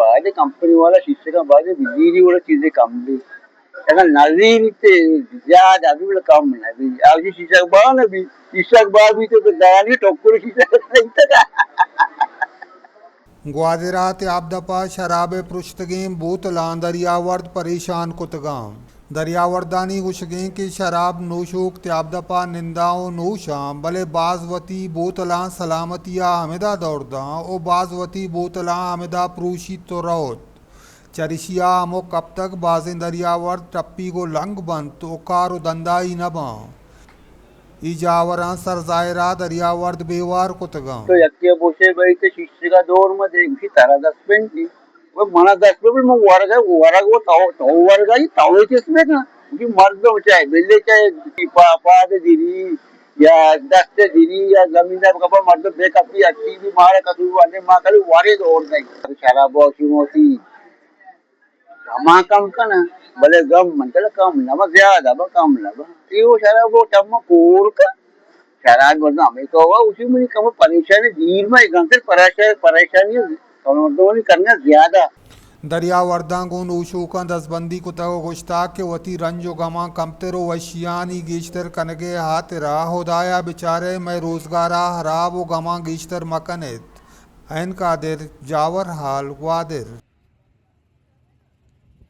باید کمپنی والا شیشہ کا باز بزیری والا چیزیں کم بھی۔ اگر نزیری تے زیادہ بھی بڑا کم نہ بھی۔ اب یہ شیشہ با نہ بھی، شیشہ با بھی تو دانی ٹکر شیشہ نہیں تھا۔ گوادر ءَ تیاب دپ ءَ شراب ءِ پرشتگیں بوتلاں دریاورد پریشان کتگاں۔ دریاوردانی گوشگیں کہ شراب نوشوک تیاب دپ ءَ ننداں ءُ نوشاں، بلے باز وتی بوتلاں سلامتی ءَ ہمدا دور داں ءُ باز وتی بوتلاں ہمدا پروشیت ءُ روت۔ چریشی ءَ ہمک ہپتگ بازیں دریاورد ٹپیگ ءُ لنگ بنت ءُ کار ءُ دندائی نہ باں۔ اے جاوراں سر ظاہر ءَ دریاورد بے وار کتگاں۔ تو یکے بوشے بھئی تے شیشگا دور مہ دے، گوشی ترا دست بنتی۔ وہ منا دست بہ بل، من ورگا، ورگ وہ تو، تو ورگا ہی تو ہی چیز میں کنا۔ گوشی مردم چاہے بلے چاہے پا-، پاد دیری یا دست دیری یا زمین ءَ کپا مردم بے کپی اچھی بھی مارا کسو وانے ما کلی وارے دور نہیں۔ شراب بہت سی موتی۔ ہما کم کناں، بلے گم من تلا کم نہ با، زیادہ با، کم نہ با۔ اے وہ شراب وہ چم کور کا، شراب بردم ہمیں تو ہوا، اسی منی کم پریشانی دیر میں گنتر پریشانی، پریشانی کم مردمانی کرنا زیادہ۔ دریاورداں گوں نوشوکاں دزبندی کتگ ءُ گوشتگ کہ وتی رنج ءُ گماں کمتر ءُ وشیانی گیشتر کنگ ءِ ہاترا ہدایا بچارے مئے روزگار ءَ ہراب ءُ گماں گیشتر مکن ات۔ عین قادر، جاور حال، گوادر۔